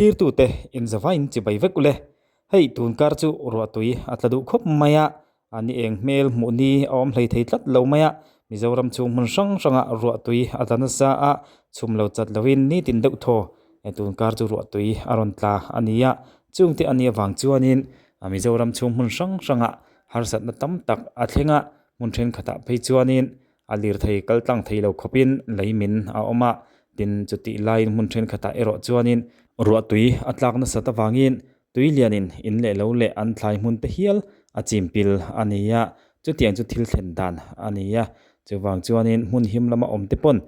Thlirtute inzavain chibai vek ule. Hei tunkar chu ruahtui a tla duh khawp mai a, a ni eng hmel hmuh ni a awm hlei thei tlat lo mai a. Mizoram chhung hmun hrang hrangah ruahtui a tla nasa a, chhum lo chat loin nitin deuh thaw tunkar chu ruahtui a rawn tla a ni a. Chungte a nih avang chuanin Mizoram chhung hmun hrang hrangah harsatna tam tak a thleng a, hmun thenkhatah phei chuanin A lirthei kal tlang thei lo khawpin lei min a awm a, tin chutih laiin hmun thenkhatah erawh chuanin ruahtui a tlak nasat avangin tui lianin in leh lo leh an thlai hmun te hial a chim pil a ni a, chutiang chu thil thlen dan a ni a. Chuvang chuanin hmun him lama awm te pawn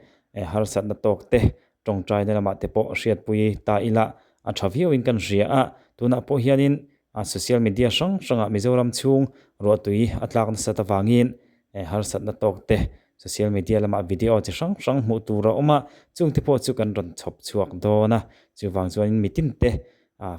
harsatna tawk te tawngtaina lamah te pawh hriatpui ta ila a tha viauin kan hria a, tunah pawh hianin a social media hrang hrangah Mizoram chhung ruahtui a tlak nasat avangin harsatna tawk te social media lamah video chi hrang hrang hmuh tur a awm a, chungte pawh chu kan rawn chhawp chhuak dawn a, chuvang chuanin mitin te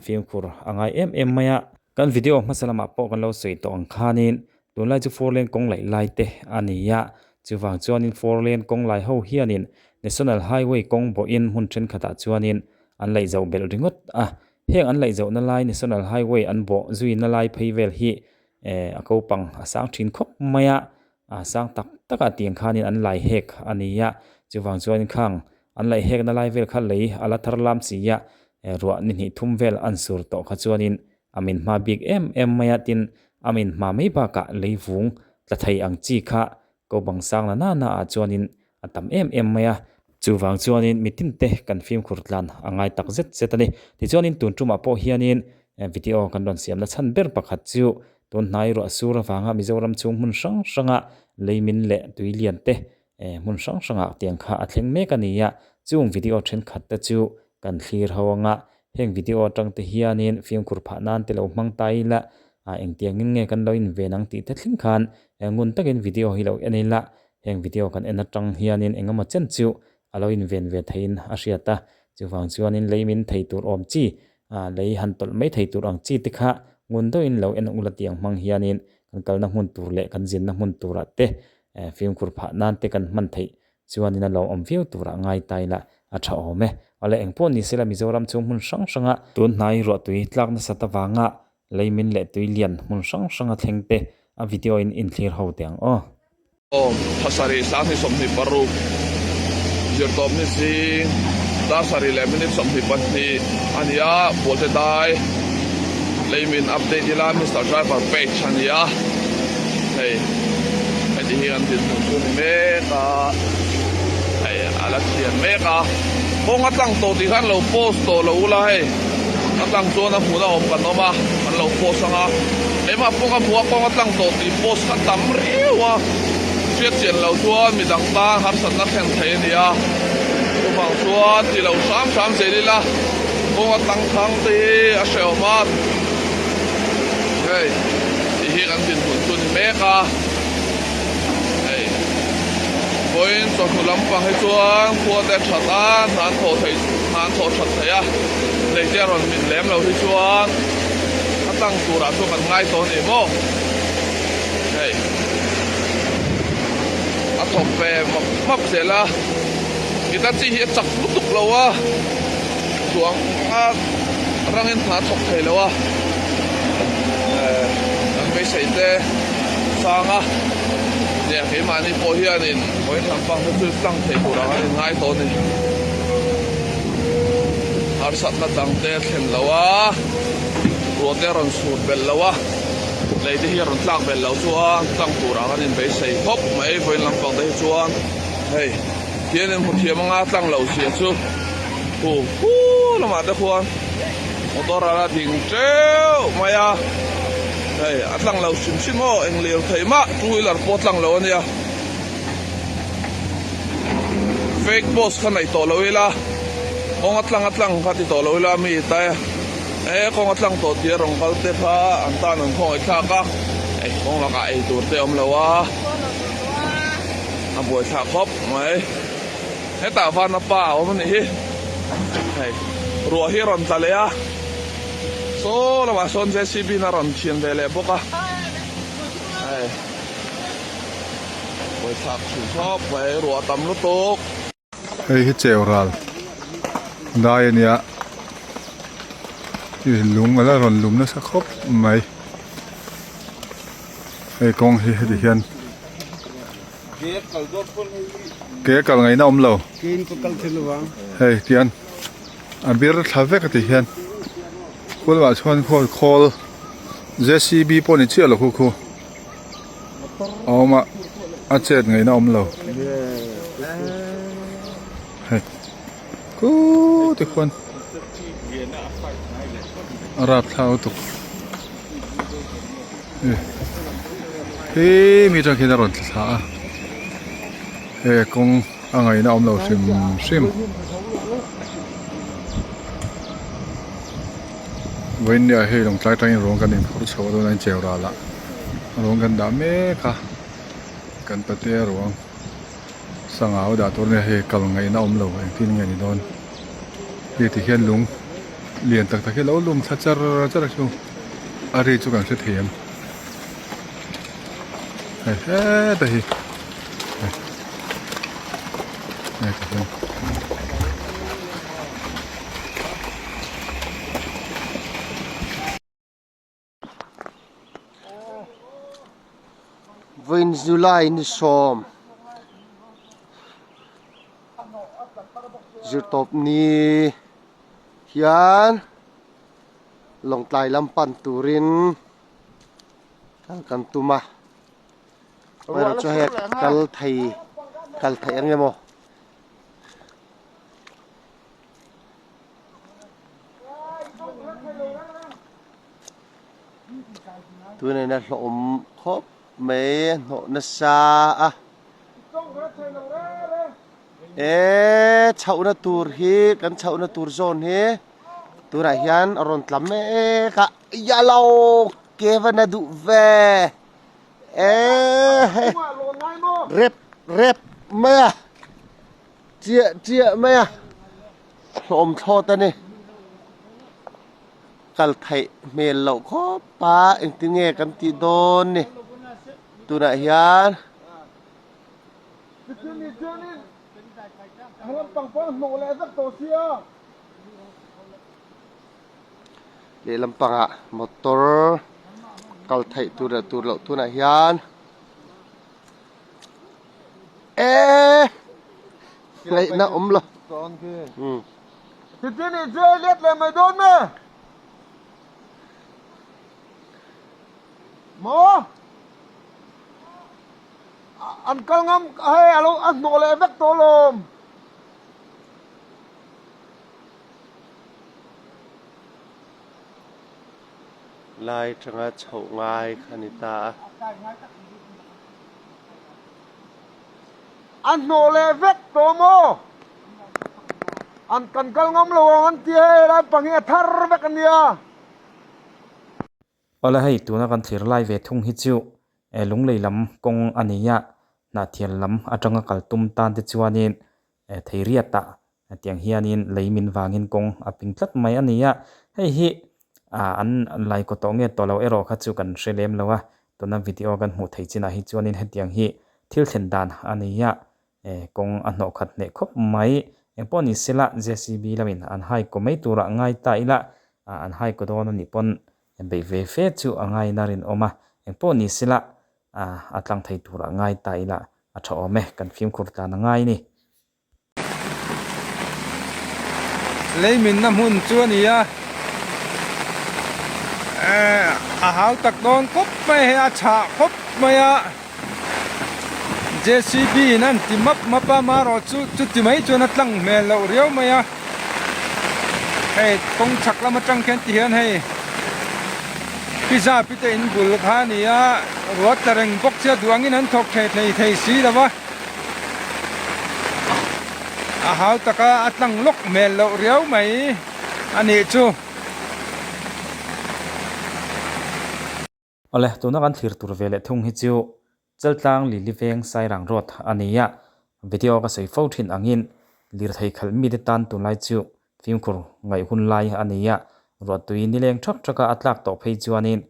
fimkhur a ngai em em mai a. Kan video hmasa lamah pawh kan lo sawi tawh ang khanin tunlai chu four lane kawng laih lai te a ni a, chuvang chuanin four lane kawng lai ho hianin national highway kawng bawhin hmun thenkhatah chuanin an laih zoh belh ringawt a, Heng an laihzauhna lai National Highway an bawh zuina lai phei vel hi eh a ko pang a sang thin khawp mai a, a sang tak tak ah tiang khanin an lai hek a ni a, chuvang chuan khang an laih hekna lai vel kha lei a la thar lam si a, eh ruah ni hnih thum vel an sur tawh kha chuanin a min hma bik em em mai a, tin a min hma mai bakah lei vung tla thei ang chi kha Ko bang sang la na na ah chuanin a tam em em mai a, chuvang chuanin mitin te kan fimkhur tlan a ngai tak zet zet a ni. Tichuanin tun tumah pawh hianin video kan rawn siamna chhan ber pakhat chu tun hnai ruah sur avanga Mizoram chhung hmun hrang hranga leimin leh tui lian te hmun hrang hrangah tiang kha a thleng mek a ni a, chung video thenkhat te chu kan thlir ho anga Heng video atang te hianin fimkhur phah nan te lo hmang ta ila, ah engtiangin nge kan lo inven ang tih te thleng khan ngun takin video hi lo en ila, heng video kan en atang hianin engemaw chen chu a lo inven ve theiin a hriat a, chuvang chuanin lei min thei tur awm chi, ah lei han tawlh mai thei tur ang chi te kha ngun deuhin lo en ula tih ang hmang hianin kan kalna hmun tur leh kan zinna hmun turah te fimkhur phah nan te kan hman theih Chuanin a lawmawm viau turah ngai ta ila a tha awm e. Awle engpawh ni sela Mizoram chu hmun hrang hranga tun hnai ruahtui tlak nasat avanga leimin leh tui lian hmun hrang hranga thleng te a video in inthlir ho teh ang aw. Aw, thasarih 2026 zirtawpni zing dar sarih leh minute 22 a ni a, Pualte dai leimin update ila Mister Driver page a ni a, hei. Heti hi an dinhmun chu ni mek a, hei a la thian mek a, kawng a tlang tawh tih khan lo post tawh lo ula hei a tlang chuan a hmun a awm kan awm a, kan lo post ang a, keimah pawh ka hmu a kawng a tlang tawh tih post kha tam riau a, hriat chian loh chuan midang tan harsatna thlen thei a ni a, chuvang chuan ti lo hram hram zel ila kawng a tlang thang te hi a hrehawm a, hei. Tih hi kan dinhmun chu a ni mek a, hei vawiin chawhnu lampang hi chuan khua te a that a, hna an thawh theih hna an thawh that theih a, lei te a rawn min lem lo hi chuan a tlang turah chuan kan ngai tawh a ni maw, hei a thawk ve map map zel a, ita chi hi a chak lutuk lo a, chuang a rangin hna a thawk thei lo a. Kan beisei te sang a, nia keimahni pawh hianin vawiin lampang te chu tlang thei tur ang an inngai tawh a ni. Harsatna dang te a thlen lo a, ruah te a rawn sur belh lo a, lei te hi a rawn tlak belh loh chuan tlang tur ang an inbeisei khawp mai vawiin lampang te hi chuan hei hianin hmu thiam anga tlang loh zia chu hu hu lamah te khuan. Motor a la ding teuh mai a, hei a tlang lo hrim hrim aw, eng lir theih mah two wheeler pawh a tlang lo a nia. Fake post kha neih tawh lo ila, kawng a tlang a tlang kha ti tawh lo ila mi te e kawng a tlang tawh tih a rawn kal te kha an tan an khawngaih thlak a, hei kawng lakah ei tur te a awm lo a, a buaithlak khawp mai. Hetah vana pa a awm a nih hi, hei ruah hi a rawn tla leh a, saw lamah sawn JCB in a rawn thian ve leh bawk a, hei pawithlak thin khawp mai ruah a tam lutuk. Hei hi cheu ral dai a nia. Lung a la rawn lum nasa khawp mai hei kawng hi heti hian ke kal ngaihna awm lo hei tian a bir thla vek a ti hian khualah chuan khawl khawl J C B pawh ni chiah lo khu khu a awm a a chet ngaihna awm lo hei. Kuu te khuan a rap thlau lutuk he mi atang khian a rawn thla thla a he kawng a ngaihna a awm lo hrim hrim vawiin ah hei lawngtlai atangin ruang kan inphur chho a tunah hian cheu ral ah ruang kan dah mek a kan patea ruang. Sangha aw dah tur nia hei kal ngaihna awm lo engtin nge ni dawn hei ti hian lung lian tak tak hi lo lum thla char char a chu a ri chu kan hre thei em hei heta hi hei hei ti hian. Vawiin July ni sawm zirtawp ni hian Lawngtlai lam pan turin kal kan tum a amaherawhchu chu hei kal thei kal theih ang emaw. Tunah hian a hlawhawm khawp mai a hnawh nasa a eee chhohna tur hi kan chhohna tur zawn hi tunah hian a rawn tla mek a yellow kevan a duh ve eee rep rep mai a. Chiah chiah mai a hlawm thlawt a ni. Kal theih hmel loh khawp a engtin nge kan tih dawn ni tunah hian. Lehlam pangah motor kal theih tur leh tur loh tunah hian. Eee ngaihna awm lo. Lai tanga chhoh ngai kha ni ta a. A hnawh leh vek tawh maw? An kan kal ngam lo ang an ti a, hei lai pang hi a thar vek a nia. Awle hei tuna kan thlir lai ve thung hi chu lunglei lam kawng a ni a, hnahthial lam atanga kal tum tan te chuanin Theiriat ah tiang hianin lei min vangin kawng a ping tlat mai a ni a, hei hi ah an lai kaw tawh nge tawh lo erawh kha chu kan hre lem lo a, tuna video kan hmuh theih chinah hi chuanin hetiang hi thil thlen dan a ni a, kawng a hnawh khat hneh khawp mai, engpawh ni sela JCB lamin an hai kaw mai turah ngai ta ila an hai kaw dawn a nih pawn beih ve fe chu a ngaina rinawm a, engpawh ni sela a tlang thei turah ngai ta ila A tha awm e, kan fimkhur tlan a ngai ni. Leiminna hmun chu a ni a, a hau tak dawn khawp mai hei a chhah khawp mai a, JCB in an ti map map a marawh chu chuti mai chuan a tlang hmel loh riau mai a, hei kawng chhak lam atang khian ti hian hei. Pizza pite in bul kha a ni a, ruat tla reng bawk chu a duh angin an thawk thei thei thei si lo va, a hau taka a tlang lawk hmel loh riau mai a nih chu. Awle, tuna kan thlir tur ve leh thung hi chu Chaltlang Lili Veng Sairang Road a ni a, video ka sawi fo thin angin lirthei khalh mite tan tunlai chu fimkhur ngaih hun lai a ni a, ruahtui nileng thak thaka a tlak tawh phei chuanin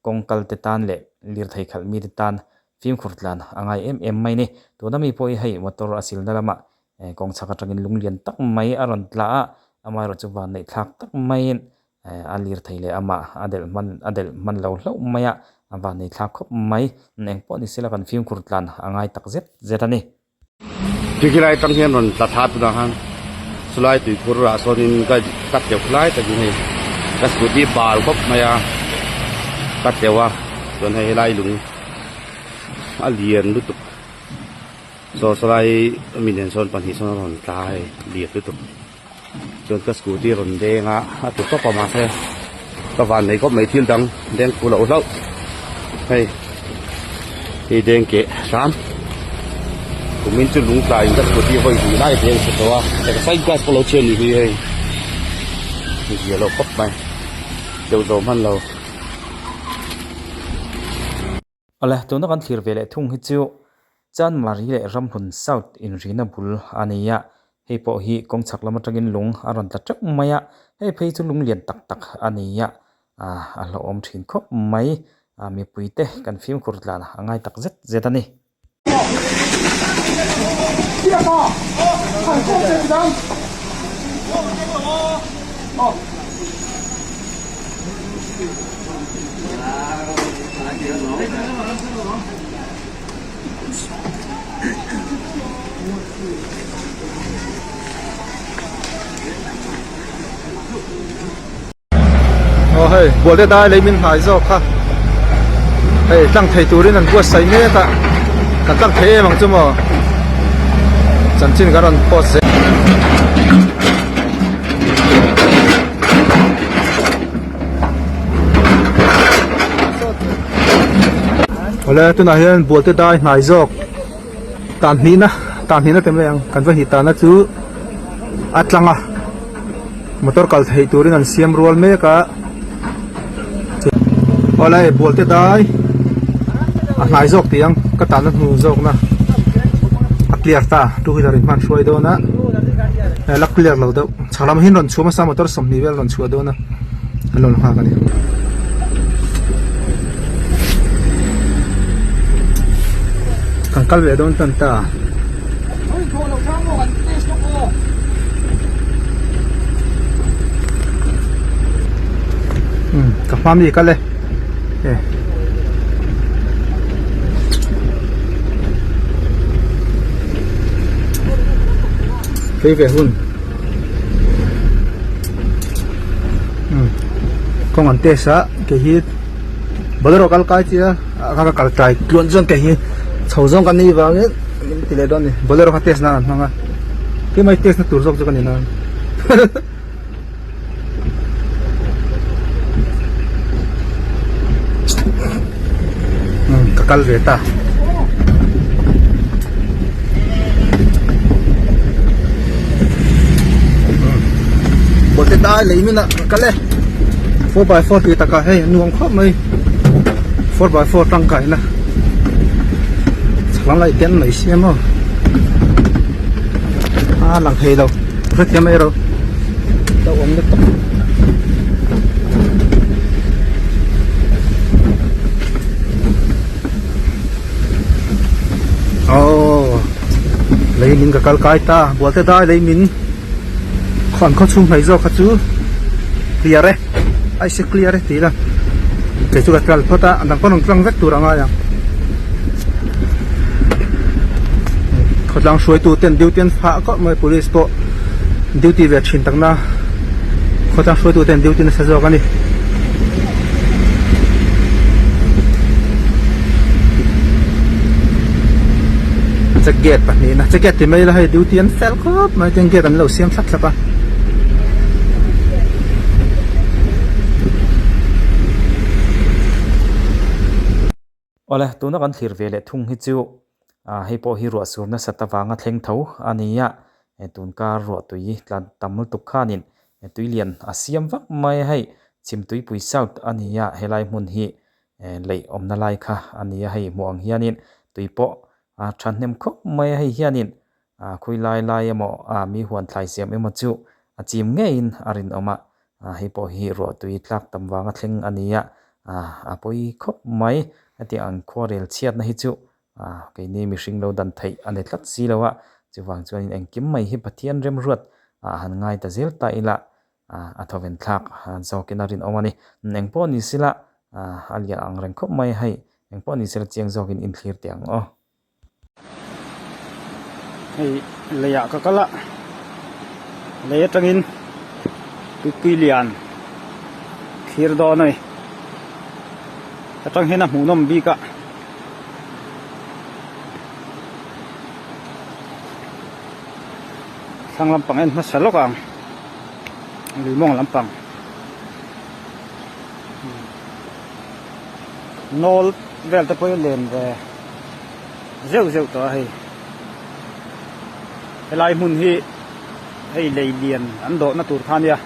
kawng kal te tan leh lirthei khalh mite tan fimkhur tlan a ngai em em mai ni. Tuna mi pawh hi hei motor a silna lamah kawng chhak atangin lung lian tak mai a rawn tla a, amaherawhchu van neih thlak tak maiin. A lirthei leh amah a delh hman a delh hman lo hlauh mai a, a van nei thlak khawp mai. Engpawh ni sela kan fimkhur tlan a ngai tak zet zet a ni. Khilai atang hian rawn tla thla tunah khan chulai tuikhur ah sawnin ka ka tleuh lai takin hei ka scooty bal khawp mai a ka tleuh a chuan hei helai lung a lian lutuk saw sawlai mi nen sawn pahnih sawn a rawn tla a hei lian lutuk chuan ka scooty rawn deng a a tlu tawp a mahse ka van nei khawp mai thil dang deng phu loh hlauh hei hei deng keh hram kumin chu lung tlaiin ka scooty vawi hnih lai deng chhe tawh a ka side glass pawh lo chhiat ni hi hei zia loh khawp mai deuh zawh hman lo. Awle, tuna kan thlir ve leh thung hi chu Chanmari leh Ramhlun South inrina bul a ni a, hei pawh hi kawng chhak lam atangin lung a rawn tla teuh mai a, hei phei chu lung lian tak tak a ni a, a hlauhawm thin khawp mai, mipui te kan fimkhur tlan a ngai tak zet zet a ni. Aw hei bualte dai lei min hnai zawk kha hei tlang thei turin an buatsaih mek a kan tlang thei em ang chu maw chanchin kan rawn post zel. Awle tunah hian bualte dai hnai zawk tan hnihna tan hnihna te mai ang kan va hnih tanna chu a tlang a motor kal theih turin an siam rual mek a awle bualte dai a hnai zawk tih ang ka tanna hnu zawkna a clear ta two wheeler in hman hruai dawn a la clear lo deuh chhak lam hi an rawn chhuah hmasa motor 20 vel rawn chhuah dawn a. An lo nghak a ni. Kan kal ve dawn tan ta. Ka hma mi kal e. Phei ve hun. Kawng an test a kei hi bolero kal kai chi a a kal tlai tluan chuan kei hi chho zawng ka ni vangin min ti leh dawn a ni bolero kha test nan an hmang a keimah hi test na tur zawk chu ka ni nan. Ka kal ve ta. Bote dai lei min ah ka kal e 4x4 tih takah hei a nuam khawp mai 4x4 tangkaina chak lam lai ten mai sia maw a lang thei lo hrethiam mai rawh lo awm lutuk. Aww lei min ka kal kai ta bualte dai lei min khawn khaw chhung hmei zawk kha chu clear e ai se clear e tih ila kei chu ka kal phawt a a dang pawn rawn tlang vek tur a ngai ang khawtlang hruaitu ten duty an fah kawp mai police pawh duty ve thin takna khawtlang hruaitu ten duty nasa zawk a ni. Check gate pahnihna check gate ti mai ila hei duty an fel khawp mai tin gate an lo siam thlap thlap a. Awle tuna kan thlir ve leh thung hi chu ah hei pawh hi ruah sur nasat avanga thleng tho a ni a tun kar ruah tui tla tam lutuk khanin tui lian a siam vak mai a hei Chhimtuipui South a ni a helai hmun hi leih awmna lai kha a ni a hei hmuh ang hianin tui pawh a thahnem khawp mai a hei hianin Ah khawi lai lai emaw ah mi huan thlai siam emaw chu a chim ngeiin a rinawm a, ah hei pawh hi ruah tui tlak tam vanga thleng a ni a, ah a pawi khawp mai. Hetiang ang khuarel chhiatna hi chu ah keini mihring lo dan theih a ni tlat si lo a, chuvang chuanin engkim mai hi Pathian remruat ah han ngai ta zel ta ila. A thawven thlak zawkin a rinawm a ni. Engpawh ni sila a lian ang reng khawp mai hei. Engpawh ni sila chiang zawkin inthlir teh ang aw. Hei leiah ka kal a, lei atangin tuipui lian thlir dawn a ni. Atang hian a hmuhnawm bik a. Thlang lampang en hmasa lawk ang lui mawng lampang nawl vel te pawh hi a len ve zeuh zeuh tawh a hei helai hmun hi hei lei lian an dawh na tur kha a nia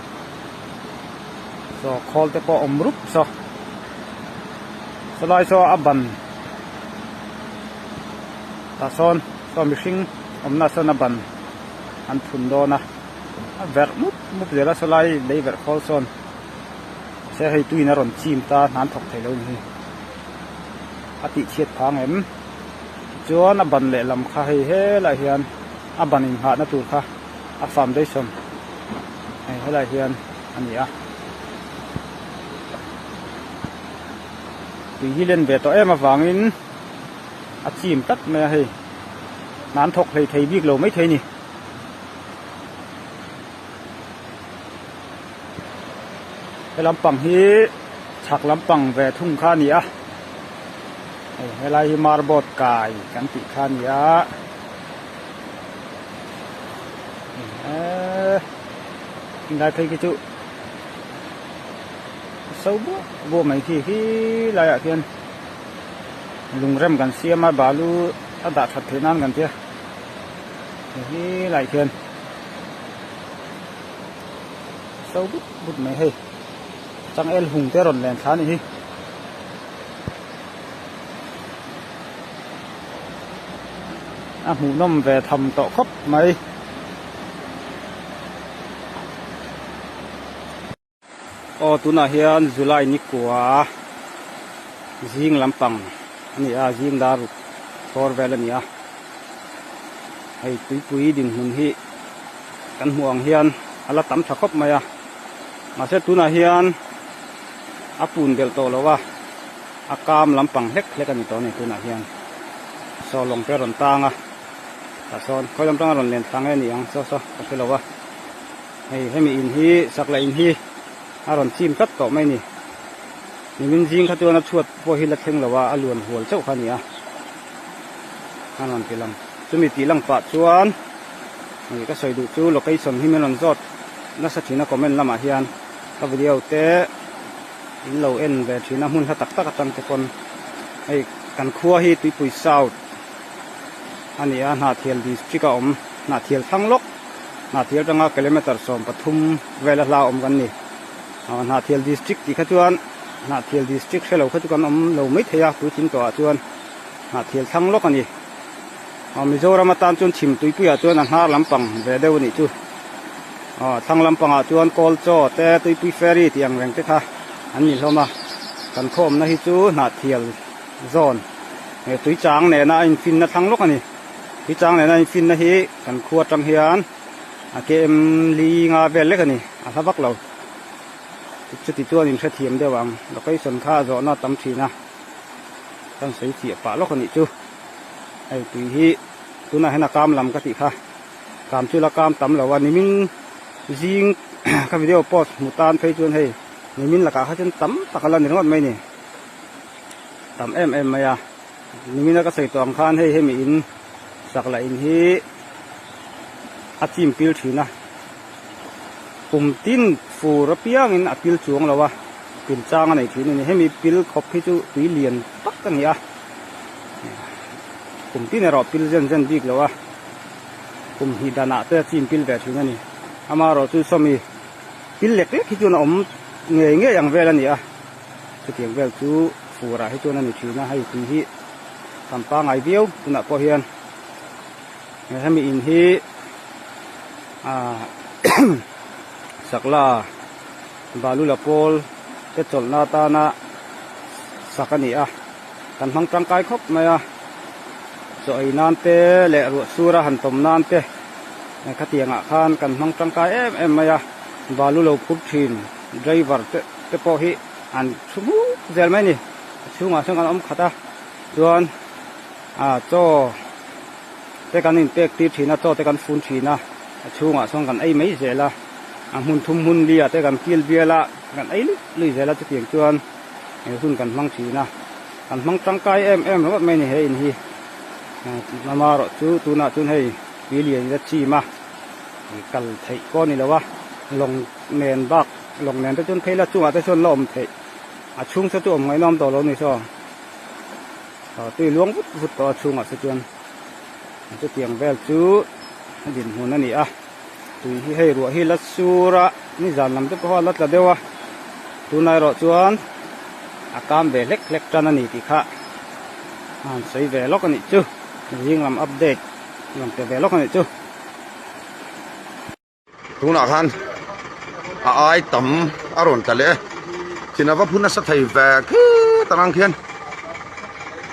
saw khawl te pawh a awm rup saw sawlai saw a ban tah sawn saw mihring awmna sawn a ban an phun dawn a a verh mup mup zel a sawlai lei verh khawl sawn se hei tuiin a rawn chim ta hna an thawk thei lo a ni hi a tih chhiat phang em tichuan a ban lehlam kha hei helaiah hian a ban inghahna tur kha a foundation hei helaiah hian a ni a tui hi len ve tawh em avangin a chim tlat mai a hei hna an thawk hlei thei bik lo maithei a ni. He lampang hi chhak lampang ve thung kha a ni a hei helai hi marboard kai kan tih kha a ni a eee helai phei khi chu a so buah buah mai khi helaiah khian lungrem kan siam a balu a dah that theih nan kan tia helaiah khian. So but but mai hei changel hung te rawn len thla a nih hi. A hmuhnawm ve tham tawh khawp mai. Aw tunah hian July ni kua zing lampang a ni a zing dar ruk chhawr vel a ni a hei tuipui dinhmun hi kan hmuh ang hian a la tam tha khawp mai a mahse tunah hian a pun belh tawh lo a a kam lampang hlek hlek a ni tawh a ni tunah hian saw lawng te a rawn tang a tah sawn khawi lam tanga rawn len thla nge a ni ang saw saw ka hre lo a. Hei hemi in hi sakla in hi a rawn chim tlat tawh mai a ni. Nimin zing kha chuan a chhuat pawh hi la thleng lo a, a luan hual chauh kha a ni a. A rawn ti lang. Chumi tih lang pah chuan hei ka sawi duh chu location hi min rawn zawt nasa thin a comment lamah hian ka video te in lo en ve thin a hmun hla tak tak atang te pawn hei kan khua hi Tuipui South a ni a, Hnahthial district a awm Hnahthial thlang lawk. Hnahthial atanga kilometer 13 vela hla awm kan ni. Hnahthial district tih kha chuan Hnahthial district hrelo kha chu kan awm lo mai thei a puitling tawhah chuan Hnahthial thlang lawk a ni. Mizoram atan chuan chhim tuipuiah chuan a hnar lampang ve deuh a nih chu. Thlang lampangah chuan kawl chaw te tuipui ferry tih ang reng te kha an ni hlawm a. Kan khawmna hi chu Hnahthial zawn tuichang nena a infinna thlang lawk a ni. Hi chang lehna infinna hi kan khua atang hian a km li nga vel lek a ni a hla vak lo chuti chuan in hrethiam deuh ang location kha a zawhna a tam thin a kan sawi chiah pah lawk a nih chu hei tui hi tunah hian a kam lam ka tih kha kam chu la kam tam lo a nimin zing ka video post hmu tan phei chuan hei nimin lakah kha chuan tam tak a la ni ringawt mai a ni tam em em mai a. Nimina ka sawi tawh ang khan hei hemi in sak lah in hi a chim pil thin a kum tin fur apiangin a pil chuang lo a pil chang a nei thin a ni hemi pil khawp hi chu tui lian tak a ni a kum tin erawh pil zen zen bik lo a kum hnih danah te a chim pil ve thin a ni amaherawhchu sawmi pil lek lek hi chuan a awm ngei ngei ang vel a ni a. Chutiang vel chu furah hi chuan a ni thin a, hei tui hi tam pangai viau tunah pawh hian hemi in hi aah sakla balula pawl te chawlhna atana sak a ni a, kan hmang tangkai khawp mai a, chaw ei nan te leh ruah sura han tawm nan te khatiangah khan kan hmang tangkai em em mai a. Balu lo phur thin driver te te pawh hi an thu hmuk zel mai a ni a chhungah sawn kan awm khat a chuan ah chaw te kan in pek tir thin a chaw te kan fun thin a a chhungah sawn kan ei mai zel a a hmun thum hmun li ah te kan kil bial a kan ei luih luih zel a chutiang chuan he hun kan hmang thin a kan hmang tangkai em em ringawt mai a ni he in hi amaherawhchu tunah chuan hei tui lian in a chim a. Kal theih pawh a ni lo a, lawng nen bak lawng nen te chuan phei la chungah te chuan la awm theih a chhung saw chu awm ngaihna awm tawh lo a ni saw ah tui luang vut vut tawh a chhungah te chuan chutiang vel chu a dinhmun a ni a tui hi hei ruah hi la sur a nizan lam te pawh a la tla deuh a tunah erawh chuan a kam ve hlek hlek tan a ni tih kha a han sawi ve lawk a nih chu zing lam update rawn pe ve lawk a nih chu. Tunah khan a ai tam a rawn tla leh e thin a va phun nasa thei ve khit ang ang khian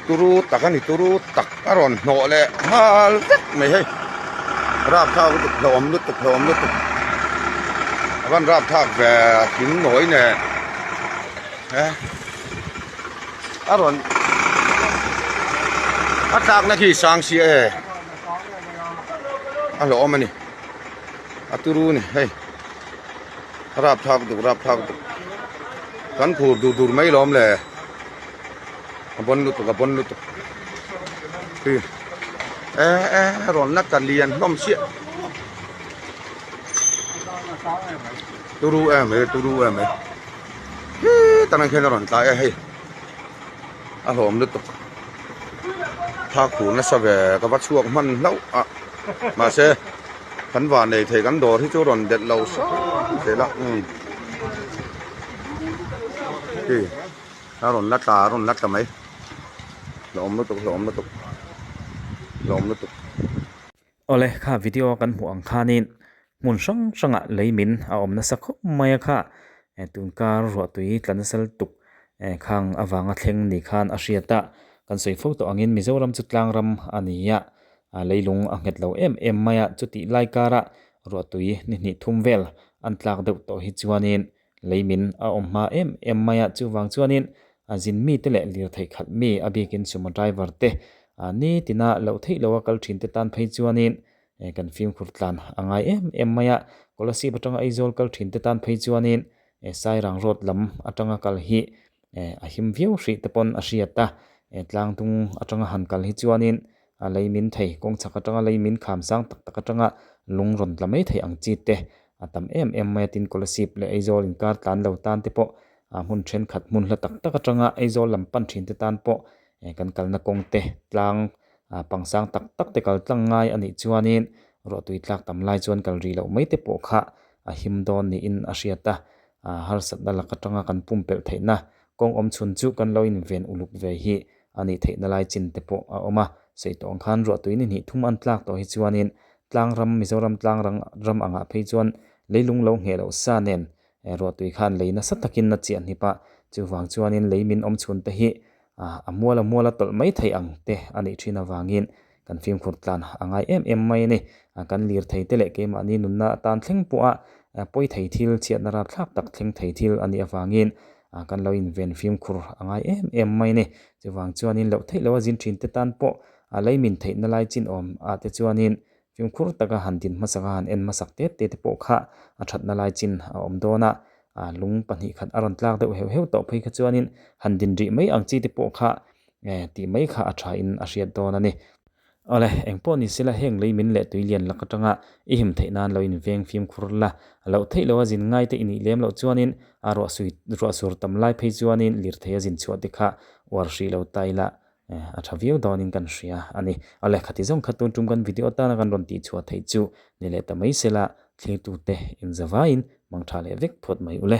turu tak a ni turu tak a rawn hnawh leh nghal vek mai hei rapthlak lutuk hlauhawm lutuk hlauhawm lutuk a van rapthlak ve thing nawi nen e a rawn a tlakna khi sang sia e. A hlawhawm a ni a turu a ni hei a rapthlak duk rapthlak duk kan khur dur dur mai lawm le a bawn lutuk a bawn lutuk hi e e rawn la ta lian hlawm chiah turu em mai turu em mai hi tanah khian a rawn tlai a hei. A hlawm lutuk thak khur nasa ve ka va chhuak hman hlauh a mahse kan van nei thei kan dawr hi chu rawn delh lo sang zel a umm khi a rawn la tla a rawn la tla mai hlawm lutuk hlawm lutuk hlawm lutuk. Awle kha video kan hmuh ang khanin hmun hrang hrangah lei min a awm nasa khawp mai a kha tunkar ruahtui tla nasa lutuk khang avanga thleng ni khan a hriat a kan sawi fo tawh angin Mizoram chu tlang ram a ni a leilung a nghet lo em em mai a chutih lai karah ruahtui ni hnih thum vel an tlak deuh tawh hi chuanin lei min a awm hma em em mai a chuvang chuanin a zin mite leh lirthei khalh mi a bikin sumo driver te nitina loh theih loha kal thin te tan phei chuanin kan fimkhur tlan a ngai em em mai a Kolasib atanga Aizawl kal thin te tan phei chuanin Sairang road lam atanga kal hi a him viau hrih te pawn a hriat a tlangtung atanga han kal hi chuanin a lei min thei kawng chhak atanga lei min kham sang tak tak atanga lung rawn tla mai thei ang chi te a tam em em mai a tin Kolasib leh Aizawl inkar tlan lo tan te pawh a hmun thenkhat hmun hla tak tak atanga Aizawl lam pan thin te tan pawh kan kalna kawng te tlang pang sang tak tak te kal tlang ngai a nih chuanin ruahtui tlak tam lai chuan kal rih loh mai te pawh kha a him dawn niin a hriat a harsatna lak atanga kan pumpelh theihna kawng awm chhun chu kan lo inven uluk ve hi a nih theihna lai chin te pawh a awm a sawi tawh ang khan ruahtui ni hnih thum an tlak tawh hi chuanin tlang ram Mizoram tlang ram angah phei chuan leilung lo ngheh loh sa nen ruahtui khan lei nasa takin a chiah hnip a chuvang chuanin lei min awm chhun te hi a mual a mual a tawlh mai theih ang te a nih thin avangin kan fimkhur tlan a ngai em em mai a ni. Kan lirthei te leh keimahni nunna atan thleng pawha pawi thei thil chhiatna rapthlak tak thleng thei thil a nih avangin kan lo inven fimkhur a ngai em em mai a ni. Chuvang chuanin loh theih loha zin thin te tan pawh a lei min theihna lai chin awm ah te chuanin fimkhur taka han din hmasak a han en hmasak te te te pawh kha a thatna lai chin a awm dawn a. Lung pahnih khat a rawn tlak deuh heuh heuh tawh phei kha chuanin han din rih mai ang chi te pawh kha tih mai kha a tha in a hriat dawn a ni. Awle, eng pawh ni sela heng lei min leh tui lian lak atanga i him theih nan lo inveng fimkhur la, a loh theih loh a zin ngai te i nih lem loh chuanin a ruah sui ruah sur tam lai phei chuanin lirthei a zin chhuah te kha uar hrih lo ta ila a tha viau dawnin kan hria a ni. Awle, khati zawng kha tun tum kan video atana kan rawn tih chhuah theih chu ni leh ta mai sela thlirtute inzavaiin mangtha leh vek phawt mai ule.